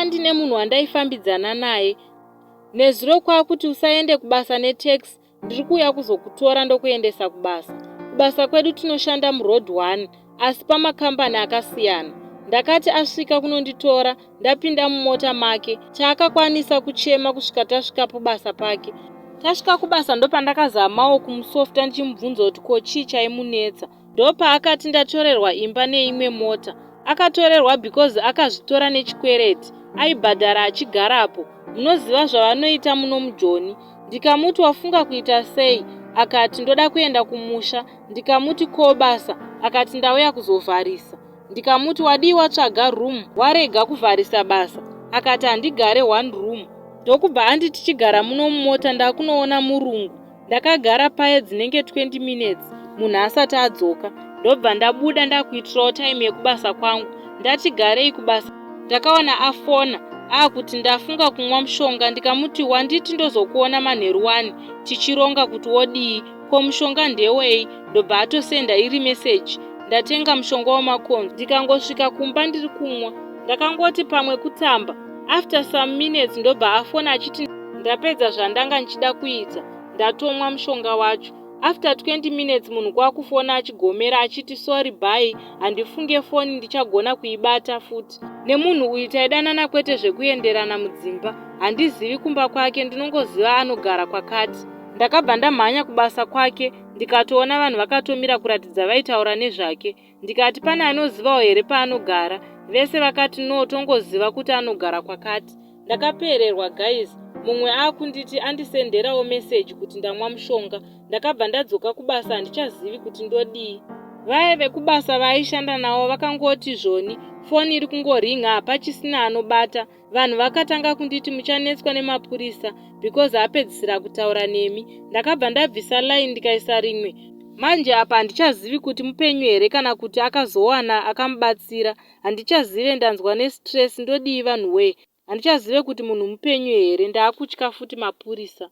ndandine munhu wandaifambidzana naye. Nezuro kwakuti usaende kubasa netaxi ndiri kuuya kuzokutora ndokuendesa kubasa. Kubasa kwedu tinoshanda muroad one asi pamakambani akasiyana. Ndakati asvika kunonditora ndapinda mumota make chaakakwanisa kuchema kusvika tasvika pabasa pake. Tasvika kubasa ndopandakazamawo kumusofta ndichimubvunza kuti ko chii chaimunetsa. Ndopaakati ndatorerwa imba neimwe mota. Akatorerwa because akazvitora nechikwereti. Aibhadhara achigarapo. Munoziva zvavanoita muno muJoni. Ndikamuti wafunga kuita sei? Akati ndoda kuenda kumusha. Ndikamuti ko basa? Akati ndauya kuzovharisa. Ndikamuti wadii watsvaga room warega kuvharisa basa? Akati handigare one room. Ndokubva anditi chigara muno mumota ndakunoona murungu. Ndakagara paye dzinenge 20 minutes munhu asati adzoka ndobva ndabuda ndakuitirawo time yekubasa kwangu. Ndati garei kubasa ndakaona afona akuti ndafunga kumwa mushonga ndikamuti wanditi ndozokuona manheru wani tichironga kuti wodii ko mushonga ndewei ndobva atosenda iri message ndatenga mushonga wemakonzo ndikangosvika kumba ndiri kumwa ndakangoti pamwe kutamba after some minutes ndobva afona achiti ndapedza zvandanga ndichida kuita ndatomwa mushonga wacho after 20 minutes munhu kwakufona achigomera achiti sorry bye handifunge foni ndichagona kuibata futi nemunhu uyu taidanana kwete zvekuenderana mudzimba handizivi kumba kwake ndinongoziva anogara kwakati ndakabva ndamhanya kubasa kwake ndikatoona vanhu vakatomira kuratidza vaitaura nezvake ndikati pane anozivawo here paanogara vese vakati no tongoziva kuti anogara kwakati ndakapererwa guys mumwe akunditi andisenderawo meseji kuti ndamwa mushonga ndakabva ndadzoka kubasa handichazivi kuti ndodii vaye vekubasa vaaishanda navo vakangoti zvoni foni iri kungoringa hapachisina anobata vanhu vakatanga kunditi muchanetswa nemapurisa because apedzisira kutaura nemi ndakabva ndabvisa line ndikaisa rimwe manje apa handichazivi kuti mupenyu here kana kuti akazowana akamubatsira handichazive ndanzwa nestress ndodii vanhu wee handichazive kuti munhu mupenyu here ndaakutya futi mapurisa.